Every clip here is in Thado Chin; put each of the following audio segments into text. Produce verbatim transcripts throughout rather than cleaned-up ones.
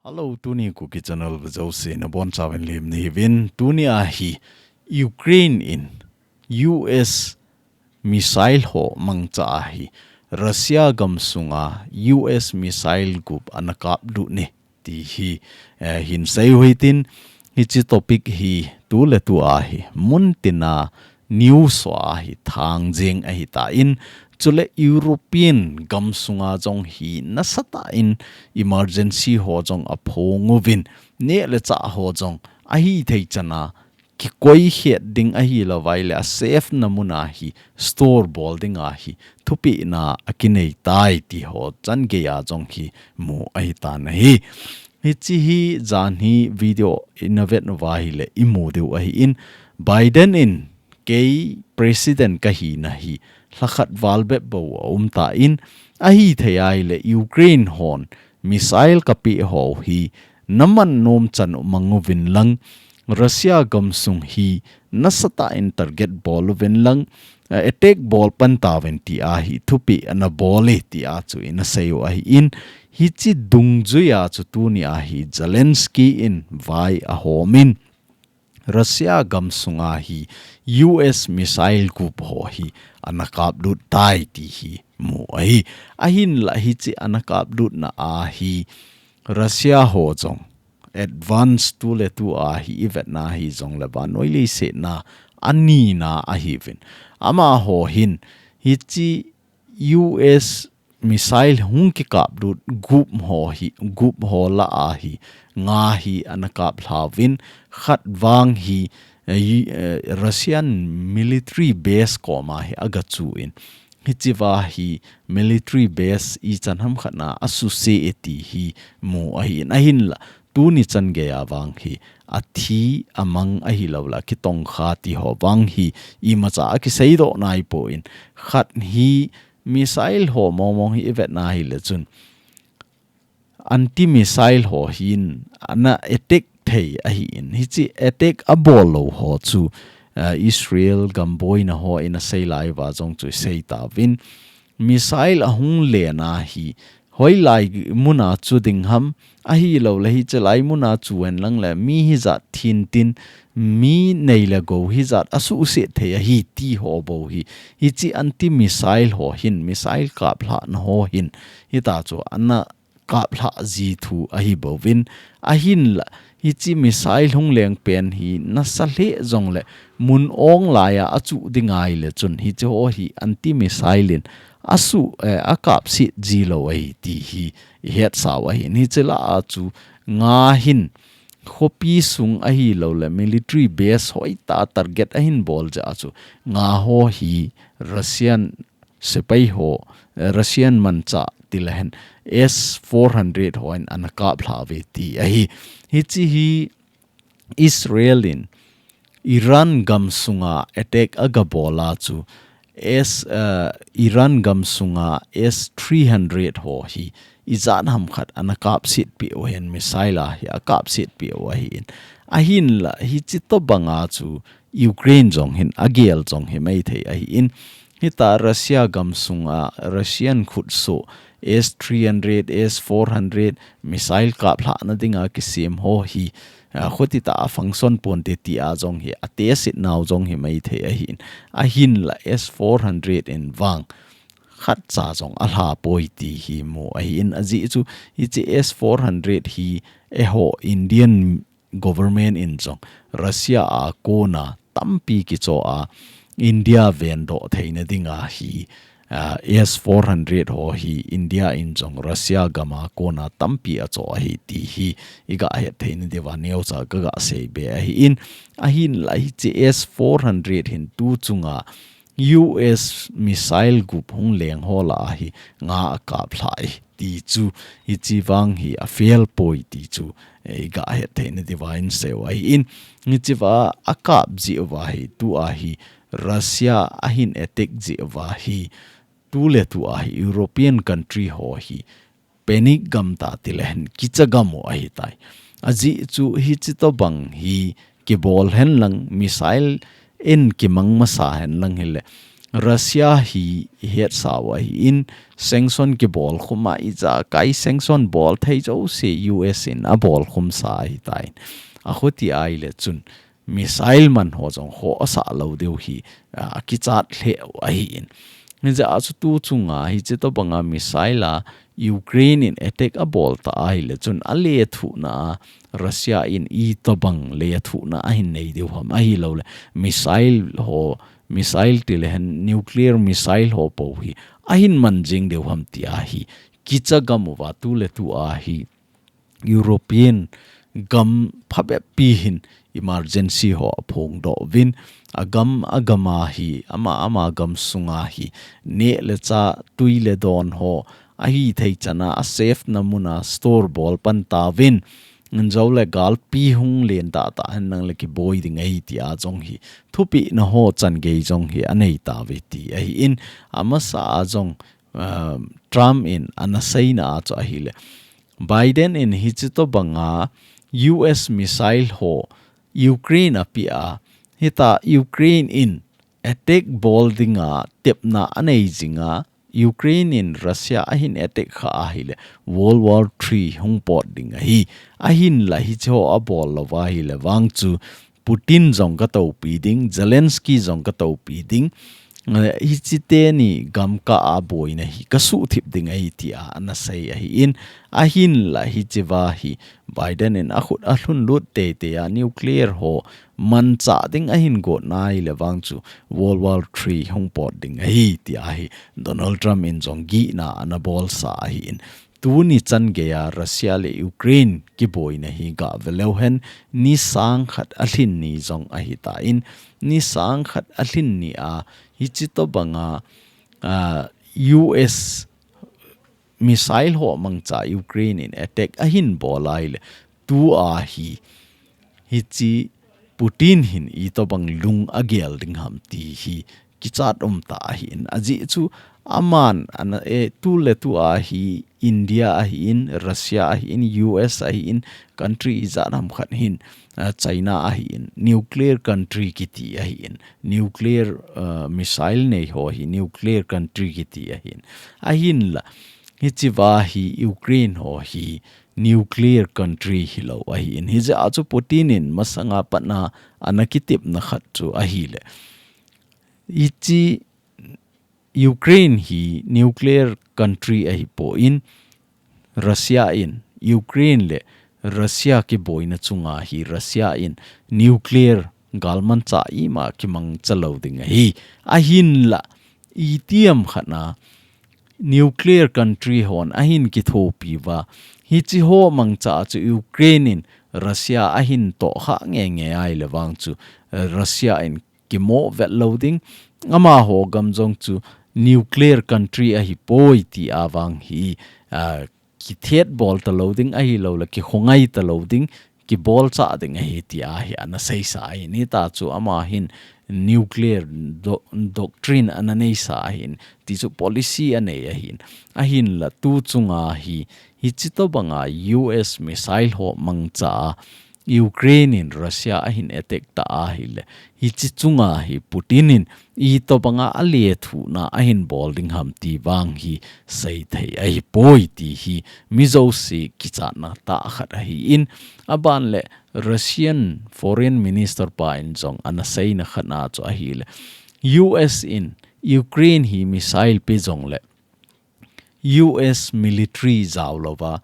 Hello, tuni Kuki Channel vejouse nabonchauvin lemna hiuvin. Tuni ahi Ukraine in U S missile ho mangcha ahi Russia gamsunga U S missile gup ana kaplut e ti hi, eh, hinsei u hitin, hiche topic hi tuletu ahi muntina news ho ahi thang jeng ahitan, chule European gamsunga jong hi nasatah in emergency ho jong aphong uvin, neh le chah ho jong ahithei chana kikoi het ding ahilouva ahile a safe na muna hi store bol dinga hi thupehna akinei tai ti ho chan geiya jong hi mu ahitan ahi. Hiche hi janhi video ina vet uva ahile imu diu ahin, Biden in kei president kahina hi lhakhat val bep bou aumtan, ahithei ahile Ukraine hon missile kapeh ho hi naman nom chan u mang uvin lang, Russia gamsung hi nasatah in target bol uvin lang, eh, attack bol pan tauvin tia hi thupeh ana bol e tia chu ina sei u ahin, hiche dungjuiya chu tuni ahi Zelensky in vai ahomin Russia gamsunga hi U S missile gup ho hi ana kaplut tai ti hi mu ahi. Ahinla hiche ana kaplutna ahi Russia ho jong advance tuletu ahi ivetna hijongle vannoi leiset a anina ahiuvin. Amaho hin hiche U S missile hung kikaplut gup ho hi, gup ho lah ahi nga hi ana kaplhauvin, khat vang hi, eh, eh, Russian military base koma hi agachuin, hichea hi military base ichan ham khat a asuse e ti hi mu ahin, ahinla tuni chan geiya vang hi athi amang ahilouleh akitongkha ti ho vang hi imacha akiseidoh naipon, khat hi missile ho mongmong hi ivetna ahile chun anti missile ho hin ana attack thei ahin, hiche attack abol lou ho chu, eh, Israel gamboina ho in asei lai uva jong chu isei tauvin, missile ahung lenna hi hoilai muna chu ding ham, ahilouleh hiche lai muna chu hen lang le mi hijat thintin, mi nei le gou hijat asuhset thei ahi ti ho bou hi, hiche anti missile ho hin, missile kaplhahna ho hin hitachu ana kaplhah ji thu ahibouvin, ahinla hiche missile hung leng pen hi nasa lheh jongle mun ong laiya achuh ding ahile chun hiche ho hi anti missile in asu, eh, akapset ji lou ahi ti hi ihetsau ahin, hiche lah a chu nga hin khopi sung ahilouleh military base hoitah target ahin bol jeh a chu nga ho hi Russian sepai ho, eh, Russian manchah tilehen S four hundred ho in ana kaplhah uve ti ahi. Hiche hi Israel in Iran gamsunga attack agabol a chu S, eh, Iran gamsunga S three hundred ho hi ijat ham khat ana kapset peh u ahin, missile a hi akapset peh u ahin. Ahinla hiche tobanga chu Ukraine jong hin agel jong hi maithei ahin. Hita Russia gamsunga Russian khutsoh S three hundred, S four hundred missile kaplhahna dinga kisem ho hi, ah, khutitah a function ponte tia jong hi ateset nau jong hi maithei ahin. Ahinla S four hundred in vang khatcha jong alhapoi ti hi mu ahin, ajeh chu hiche S four hundred hi eiho Indian government in jong Russia a kona tampi kichoh a India vendoh theina dinga hi, ah, S four hundred ho hi India in jong Russia gama kona tampi achoh ahi ti hi iga het theina diuva neocha kaga seibe ahin, ahinla hiche S four hundred hin tu chunga U S missile gup hung leng ho lah a hi nga akaplhah e ti chu, hiche vang hi afail poi ti chu, eh, iga het theina diuva insei u ahin, hichea akap jeh uva hi tua hi Russia ahin attack jeh uva hi tuletua hi European country ho hi panic gam ta tilehen kicha gam u ahitai. Ajeh chu hiche tobang hi kibol hen lang, missile in kimang masa hen lang hile, Russia hi ihet sau ahin, sanction kibol khum a ijakai sanction bol thei jouse U S in abol khum sa ahitai. Akhuti ahile chun missile man ho jong ho asah lou diu hi, a, akichat lheh u ahin. Hijeh a chu tu chunga hiche tobanga missile a Ukraine in attack abol ta ahile chun alethuhna a Russia in itobang lethuhna ahin nei diu ham ahilouleh missile ho, missile tilehen nuclear missile ho pou hi ahin man jing diu ham tia hi kicha gam uva tuletu a hi European gam phabeppi hin emergency ho aphongdoh uvin, agam agam a hi, ama ama gam sunga hi, neh le chah, tui le don ho, ahithei chana, asafe na muna store bol pan tauvin, injou le galpi hung len tahtah hen nang le kiboi ding ahi tia jong hi, thupehna ho changei jong hi anei tauve ti ahin, amasa a jong, ah, Trump in ana seina a chu ahile. Biden in hiche tobanga U S missile ho Ukraine apeh a, hita Ukraine in attack bol dinga tepna anei jinga, Ukraine in Russia ahin attack kha ahile World War three hung pot ding ahi. Ahinla hiche ho abol louva ahile vang chu Putin jong katopi ding, Zelensky jong katopi ding. Eh, hiche teni gam kah a boina hi kasuhthip ding ahi tia ana sei ahin, ahinla hicheva hi Biden in akhut alhun lut teitei a nuclear ho manchah ding ahin got nai le vang chu World War three hung pot ding ahi tia hi Donald Trump in jong gihna ana bolsa ahin. Tuni changei a Russia le Ukraine kiboina hi gah ve leu hen, ni sang khat alhin ni jong ahitan, ni sang khat alhin ni a hiche tobanga, ah, U S missile ho mangcha Ukraine in attack ahin bol ahile, tua hi, hiche Putin hin itobang lung agel ding ham ti hi kichat um tah ahin. Ajeh chu aman ana, eh, tuletu a hi India ahin, Russia ahin, U S ahin, country ijat ham khat hin, ah, China ahin, nuclear country kiti ahin, nuclear, ah, missile nei ho hi nuclear country kiti ahin. Ahinla, hicheva hi Ukraine ho hi nuclear country hilou ahin. Hijeh a chu Putin in masanga patna ana kitepna khat chu ahile. Hiche Ukraine hi nuclear country ahipon, Russia in, Ukraine le Russia kiboina chunga hi Russia in nuclear galmanchah ima kimangcha lou ding ahi. Ahinla, itiham khat na nuclear country hon ahin kithopi uva, hiche ho mangcha chu Ukraine in Russia ahin tohkhah ngeingei ahile vang chu, eh, Russia in kimo vet lou ding, amaho gam jong chu nuclear country ahipoi tia vang hi, ah, kithet bol talou ding ahilouleh kikhongai talou ding, kibolchah ding ahi tia hi ana seisa ahin, hita chu ama hin nuclear do-, doctrine ana neisa ahin, ti chu policy anei ahin. Ahinla tu chunga hi, hiche tobanga U S missile ho mangcha a, Ukraine in Russia ahin attack ta ahile, hiche chunga hi Putin in itobanga alethuhna ahin bol ding ham ti vang hi seithei ahipoi ti hi mi jouse kichatna tah khat ahin, aban le Russian Foreign Minister pa in jong ana seina khat na chu ahile, U S in Ukraine hi missile pe jongle, U S military jao louva,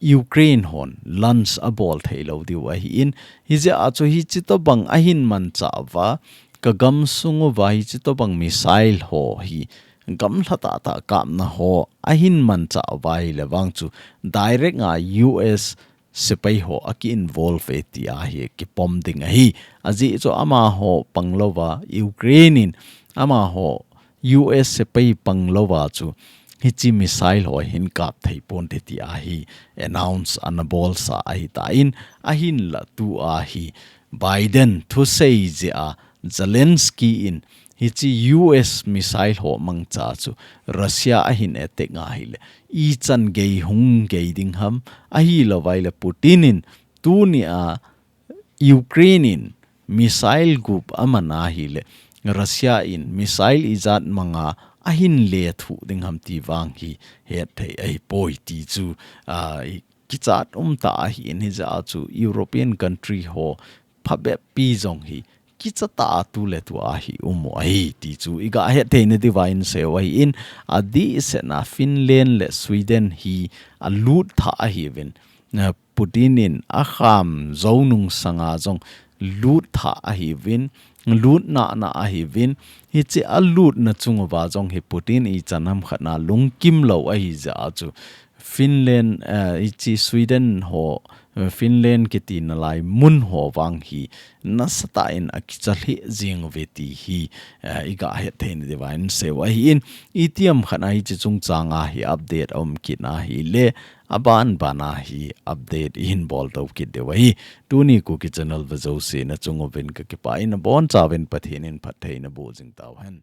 Ukraine hon launch abol thei lou diu ahin, hijeh a chu hiche tobang ahin manchah uva, ka gamsung uva hiche tobang missile ho hi gamlha tahtah kapna ho ahin manchah uva ahile vang chu direct a U S sepai ho aki involve e tia hi kipom ding ahi. Ajeh chu amaho panglouva, Ukraine in amaho U S sepai panglouva chu hiche missile ho hin kap thei ponte tia hi announce ana bolsa ahitan, ahinla tua hi Biden thusei jeh a Zelensky in hiche U S missile ho mangcha chu Russia ahin attack ahile, ichan gei hung gei ding ham, ahilouva ahile Putin in tunia Ukraine in missile gup aman ahile, Russia in missile ijat manga ahin lethuh ding ham ti vang hi hetthei ahipoi ti chu, ah, i kichat umtah ahin, hijeh chun European country ho phabep pi jong hi kichatah a tuletua hi um u ahi ti chu iga hetthei nadiuva inseiu ahin, adehsetna Finland le Sweden hi alut thah ahiuvin, eh, Putin in akham jou nungsanga jong lut thah ahiuvin, lut nana ahiuvin, hiche alutna chung uva jong hi Putin ichan ham khatna lungkim lou ahijeh chun Finland, eh, hiche Sweden ho, eh, Finland kiti nalai mun ho vang hi nasatah in akicha lheh jing uve ti hi, eh, iga hetthei nadiuva inseiu ahin, itiham khatna hiche chungchanga hi update aum kit ahile, aban bana hi update ihin boldoh kit diu ahi. Tuni Kuki channel vejouse nachung uvin kakipah in, abonchauvin Pathen in phatthei naboh jing tauhen.